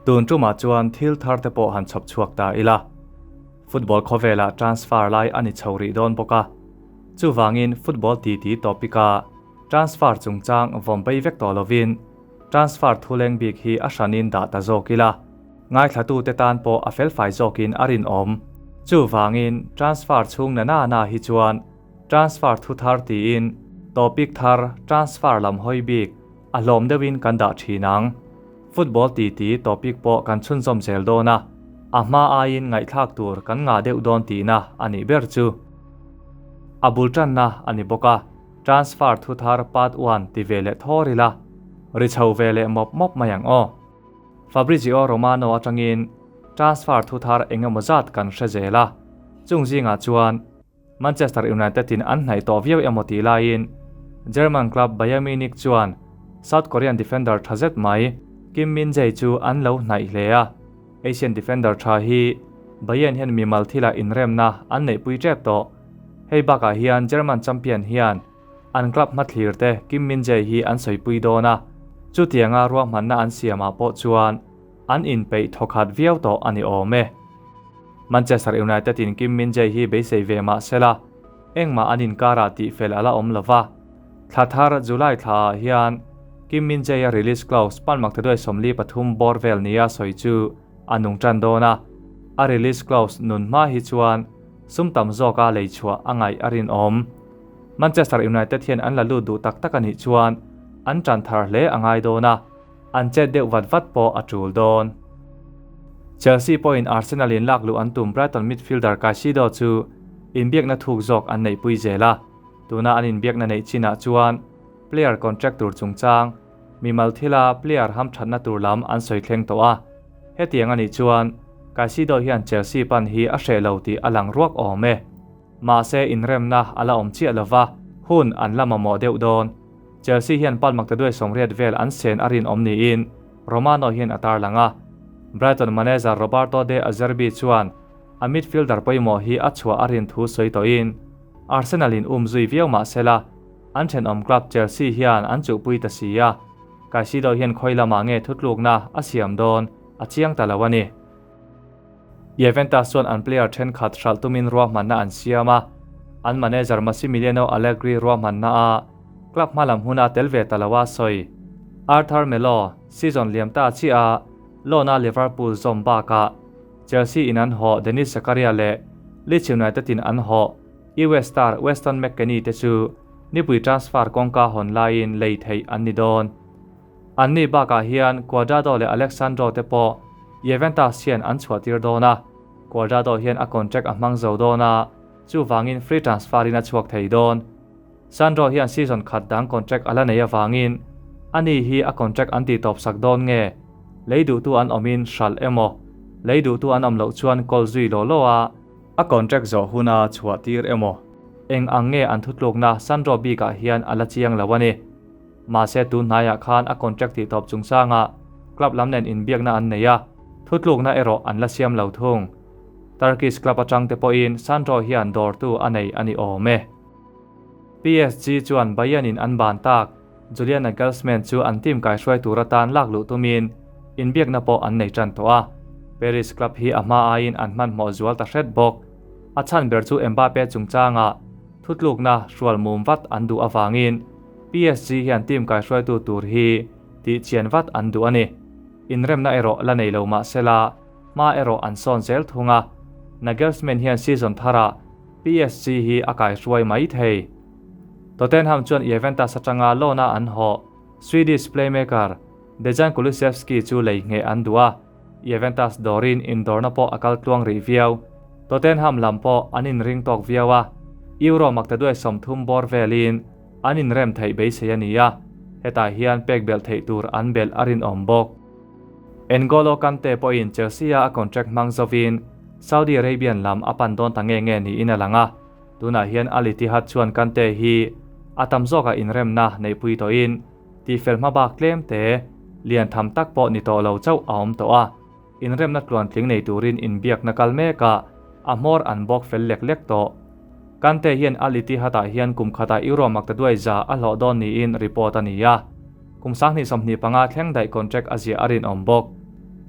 Tun tumah chuan thil thar te pawh han chhawp chhuak ta ila. Football khawvelah transfer lai a ni chho rih dawn bawk a. Chuvangin football titi topic-a transfer chungchang vawm pei vek tawh lovin transfer thuleng bik hi a hranin dah ta zawk ila. Ngaithlatute tan pawh a felfai zawkin a rinawm. Chuvangin transfer chhung na na na hi chuan transfer thu thar tiin topic thar transfer lam hawi bik a hlawm deuhin kan dah thin ang. Football titi topic pawh kan chhunzawm zel dawn a, a hma aiin ngaihthlak tur kan ngah deuh dawn tihna a nih ber chu. A bul tanna a ni bawk a, transfer thu thar part one ti ve leh thawr ila, ri chho ve leh mawp mawp mai ang aw. Fabrizio Romano atangin transfer thu thar eng emaw zat kan hre zel a, chung zingah chuan Manchester United in an hnaih tawh viau emaw tih laiin German club Bayern Munich chuan South Korean defender tha zet mai Kim Min-jae chu an lo hnaih hle a, Asian defender tha hi Bayern hian mimal thilah inremna an neihpui tep tawh. Hei bakah hian German champion hian An club hmathlir te Kim Min-jae hi an sawipui dawn a, chutianga ruahmanna an siamah pawh chuan an inpeih thawkhat viau tawh a ni awm e. Manchester United in Kim Min-jae hi beisei ve mah sela, engmah an inkarah tihfel a la awm lo va. Thla thar July thlaah hian Kim Min-jae-a release clause Panmaktaduai 43 bawr vel nia sawi chu a nung tan dawn a, a release clause nun hma hi chuan sum tam zawka lei chhuah a ngaih a rinawm. Manchester United hian an la lut duh tak tak a nih chuan an tan thar hle a ngai dawn a, an chet deuh vat vat pawh a tul dawn. Chelsea pawhin Arsenal in lak luh an tum Brighton midfielder Caicedo chu inbiakna thuk zawk an neihpui zel a, tuna an inbiakna neih chinah chuan player contract tur chungchang mimal thila player hamthatna tur lam an sawi thleng tawh a, hetiang a nih chuan Caicedo hian Chelsea pan hi a hreh lo tih a lang ruak awm e. Mahse inremna a la awm chiah lova, hun an la mamawh deuh dawn. Chelsea hian pal maktaduai 80 vel an sen a rinawm niin Romano hian a tarlang a. Brighton manager Roberto De Zerbi chuan a midfielder pawimawh hi a chhuah a rin thu sawi tawhin Arsenal in um zui viau mah sela an thenawm club Chelsea hian an chuhpui ta si a, Caicedo hian khawi lamah nge thutlukna a siam dawn a chiang ta lo a ni. Juventus chuan an player thenkhat hralh tumin ruahmanna an siam a, an manager Massimiliano Allegri ruahmanna a club hma lam huna tel ve ta lo a sawi. Arthur Melo season liam ta chiah a loan a Liverpool zawm bakah Chelsea in an hawh Denis Zakaria leh Leeds United in an hawh US star Weston McKennie te chu nipui transfer kawngka hawn laiin lei theih an ni dawn. Anni bakah hian Cuadrado leh Alex Sandro te pawh Juventus hian an chhuahtir dawn a, Cuadrado hian a contract a hmang zo dawn a, chuvangin free transfer in a chhuak thei dawn. Sandro hian season khat dang contract a la nei avangin ani hi a contract an tihtawp sak dawn nge, lei duhtu an awmin hralh emaw, lei duhtu an awm loh chuan kawl zui law law a, a contract zawh huna chhuahtir emaw, eng ang nge an thutlukna Sandro bikah hian a la chiang lo a ni. Mahse tun hnaiah khan a contract tih tawp chungchangah club lam nen inbiakna an nei a, thutlukna erawh an la siam lo thung. Turkish club atang te pawhin Sandro hian dawrtu a nei a ni awm e. PSG chuan Bayern in an ban tak Julian Nagelsmann chu an team kaihruai tur atan lak luh tumin inbiakna pawh an nei tan tawh a, Paris club hi a hma aiin an hmanhmawh zual ta hret bawk. A chhan ber chu Mbappe chungchangah thutlukna hrual mum vat an duh avangin PSG hian team kaihruaitu tur hi tihchian vat an duh a ni. Inremna erawh la nei lo mah sela, hma erawh an sawn zel thung a. Nagelsmann hian season tharah PSG hi a kaihruai mai thei. Tottenham chuan Juventus atanga loan-a an hawh Swedish playmaker Dejan Kulusevski chu lei ngheh an duh a, Juventus dawrin indawrna pawh a kal tluang rih viau. Tottenham lam pawh an inring tawk viau a, Euro maktaduai 30 bawr velin an inrem theih beisei a ni a, hetah hian pek belh theih tur an belh a rinawm bawk. N'Golo Kante pawhin Chelsea-a a contract hmang zovin Saudi Arabian lam a pan dawn ta nge nge niin a lang a, tunah hian Al Ittihad chuan Kante hi a tam zawkah inremna neihpui tawhin tihfel hma bak tlem te lian tham tak pawh ni tawh lo chauh a awm tawh a, inremna tluantling nei turin inbiakna kal mekah a hmawr an bawk fel lek lek tawh. Kante hian Al Ittihad-ah hian kum khatah Euro maktaduai za a hlawh dawn niin report a ni a, kum 2025 thleng daih contract a ziah a rinawm bawk.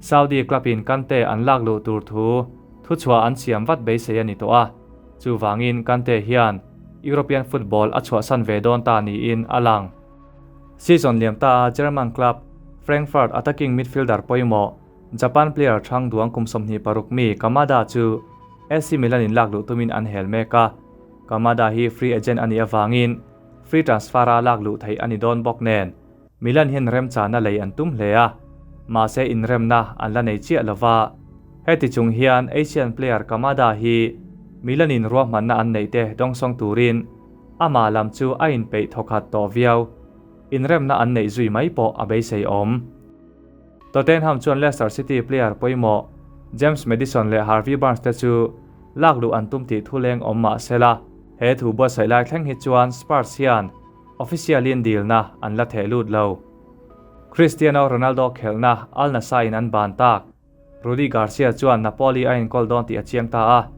Saudi club in Kante an lak luh tur thu thuchhuah an siam vat beisei a ni tawh a, chuvangin Kante hian European football a chhuahsan ve dawn ta niin a lang. Season liam ta a German club Frankfurt attacking midfielder pawimawh Japan player thang duang kum 26 mi Kamada chu AC Milan in lak luh tumin an hel mek a, Kamada hi free agent a nih avangin free transfer a lak luh theih a ni dawn bawk nen Milan hian remchana lei an tum hle a, mahse inremna an la nei chiah lova. Heti chung hian Asian player Kamada hi Milan in ruahmanna an neih te dawngsawng turin amah lam chu a inpeih thawkhat tawh viau. Inremna an neih zui mai pawh a beisei awm. Tottenham chuan Leicester City player pawimawh James Maddison leh Harvey Barnes te chu lak luh an tum tih thu leng awm mah sela, he thu buatsaih lai thleng hi chuan Spurs hian Official in dilna an la theh lut lo. Cristiano Ronaldo khelhna Al Nassr in an ban tak. Rudi Garcia chuan Napoli a enkawl dawn tih a chiang ta a,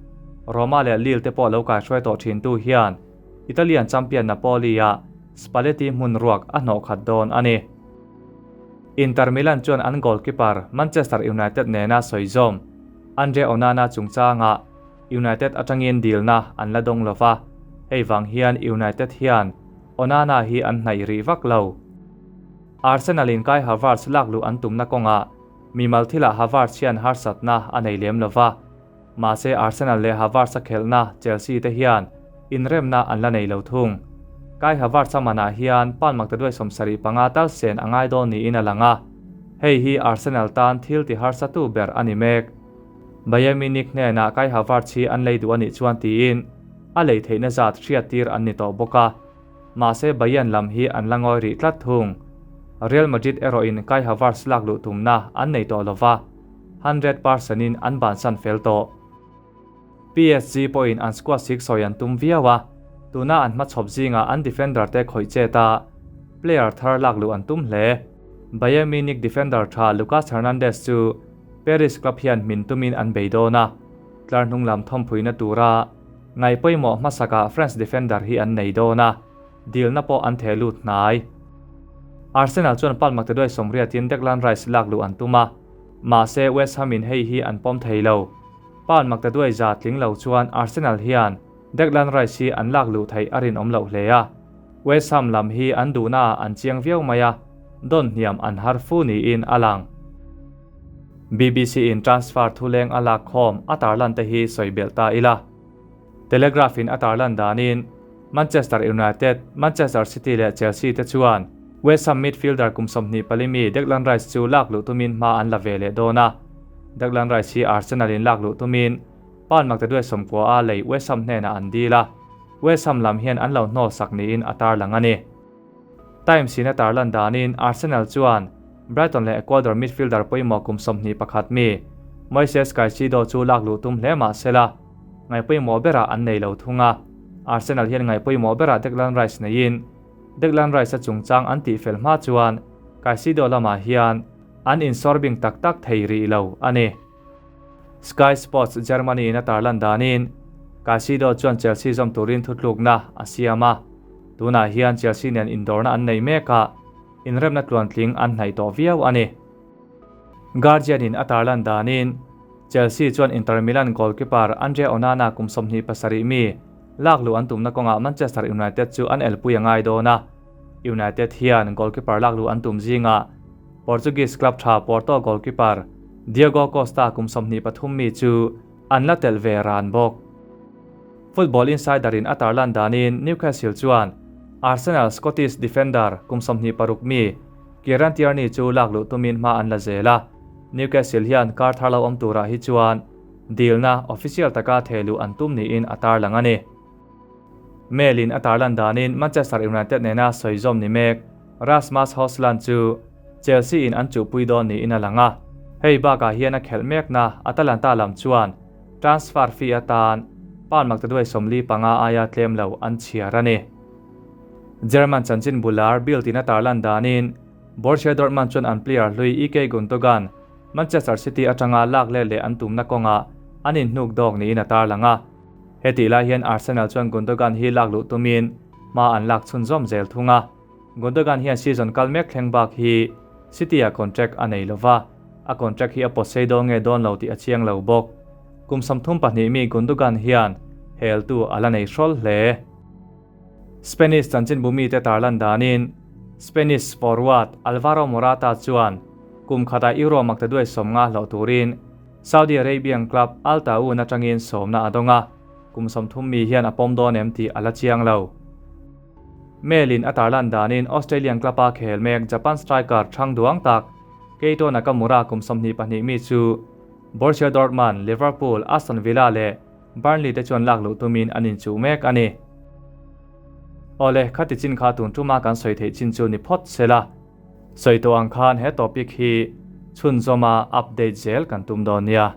Roma leh Lille te pawh lo kaihruai tawh thintu hian Italian champion Napoli ah Spalletti hmun ruak a hnawh khat dawn a ni. Inter Milan chuan an goalkeeper Manchester United nena sawi zawm Andre Onana chungchangah United atangin dilna an la dawng lova, hei vang hian United hian Onana hi an hnaih rih vak lo. Arsenal in Kai Havertz lak luh an tumna kawngah mimal thilah Havertz hian harsatna a nei lem lova, mahse Arsenal leh Havertz a khelhna Chelsea te hian inremna an la nei lo thung. Kai Havertz a manah hian pan maktaduai 75 tal sen a ngai dawn niin a lang a, hei hi Arsenal tan thil ti harsatu ber a ni mek. Bayern Munich hnenah Kai Havertz hi an lei duh a nih chuan tiin a lei theihna zat hriattir an ni tawh bawk a, mahse Bayern lam hi an la ngawi rih tlat thung. Real Madrid erawhin Kai Havertz lak luh tumna an nei tawh lova, 100% in an bansan fel tawh. PSG pawhin an squad siksawi an tum viau a, tuna an hmachhawp zingah an defender te khawih chet a, player thar lak luh an tum hle. Bayern Munich defender tha Lucas Hernandez chu Paris club hian hmin tumin an bei dawn a, tlar hnung lam thawmphuina tura ngaih pawimawh hmasakah French defender hi an nei dawn a, dilna pawh an theh lut hnai. Arsenal chuan pal maktaduai 80in Declan Rice lak luh an tum a, mahse West Ham in hei hi an pawm thei lo. Pal maktaduai za tling lo chuan Arsenal hian Declan Rice hi an lak luh theih a rinawm loh hle a, West Ham lam hi an duhnaah an chiang viau mai a, dawn hniam an har fu niin a lang. BBC in transfer thuleng a lak khawm a tarlan te hi sawi belh ta ila. Telegraph in a tarlan danin Manchester United, Manchester City leh Chelsea te chuan West Ham midfielder kum 24 mi Declan Rice chu lak luh tumin hma an la ve leh dawn a. Declan Rice hi Arsenal in lak luh tumin pound maktaduai 90 a lei West Ham hnenah an dil a, West Ham lam hian an lo hnawl sak niin a tarlang a ni. Times in a tarlan danin Arsenal chuan Brighton leh Ecuador midfielder pawimawh kum 21 mi Moises Caicedo chu lak luh tum hle mah sela, ngaih pawimawh berah an nei lo thung a. Arsenal hian ngaih pawimawh berah Declan Rice neiin Declan Rice a chungchang an tih fel hma chuan Caicedo lamah hian an insawrbing tak tak thei rih lo a ni. Sky Sports Germany in a tarlan danin Caicedo chuan Chelsea zawm turin thutlukna a siam a, tunah hian Chelsea nen indawrna an nei mek a, inremna tluantling an hnaih tawh viau a ni. Guardian in a tarlan danin Chelsea chuan Inter Milan goalkeeper Andre Onana kum 27 mi lak luh an tumna kawngah Manchester United chu an elpui a ngai dawn a, United hian goalkeeper lak luh an tum zingah Portuguese club tha Porto goalkeeper Diogo Costa kum 23 mi chu an la tel ve ran bawk. Football Insider in a tarlan danin Newcastle chuan Arsenal Scottish defender kum 26 mi Kieran Tierney chu lak luh tumin hma an la zel a, Newcastle hian kar thar lo awm turah hi chuan dilna official taka theh luh an tum niin a tarlang a ni. Mail in a tarlan danin Manchester United nena sawi zawm ni mek Rasmus Hojlund chu Chelsea in an chuhpui dawn niin a lang a, hei bakah hian a khelh mekna Atalanta lam chuan transfer fee atan pound maktaduai 45 aia tlem lo an chhiar a ni. German chanchin bular Bild in a tarlan danin Borussia Dortmund chuan an player hlui Ilkay Gundogan Manchester City atanga lak let leh an tumna kawngah an inhnuk dawk niin a tarlang a. Heti lai hian Arsenal chuan Gundogan hi lak luh tumin hma an lak chhunzawm zel thung a. Gundogan hian season kal mek thleng bak hi City-ah contract a nei lova. A contract hi a pawt sei dawn nge dawn lo tih a chiang lo bawk. Kum 32 mi Gundogan hian heltu a la nei hrawl hle. Spanish chanchinbu mite tarlan danin Spanish forward Alvaro Morata chuan kum khatah Euro maktaduai 50 hlawh turin Saudi Arabian club Al Taawoun atangin sawmna a dawng a, kum 30 mi hian a pawm dawn em tih a la chiang lo. Mail-in a tarlan danin Australian club-a khel mek Japan striker thang duang tak Keito Nakamura kum 22 mi chu Borussia Dortmund, Liverpool, Aston Villa leh Burnley te chuan lak luh tumin an inchuh mek a ni. Awle, khati chin kha tun tuma kan sawi theih chin chu ni phawt se la. Sawi tawh ang khan he topic hi chhunzawma update zel kan tum dawn nia.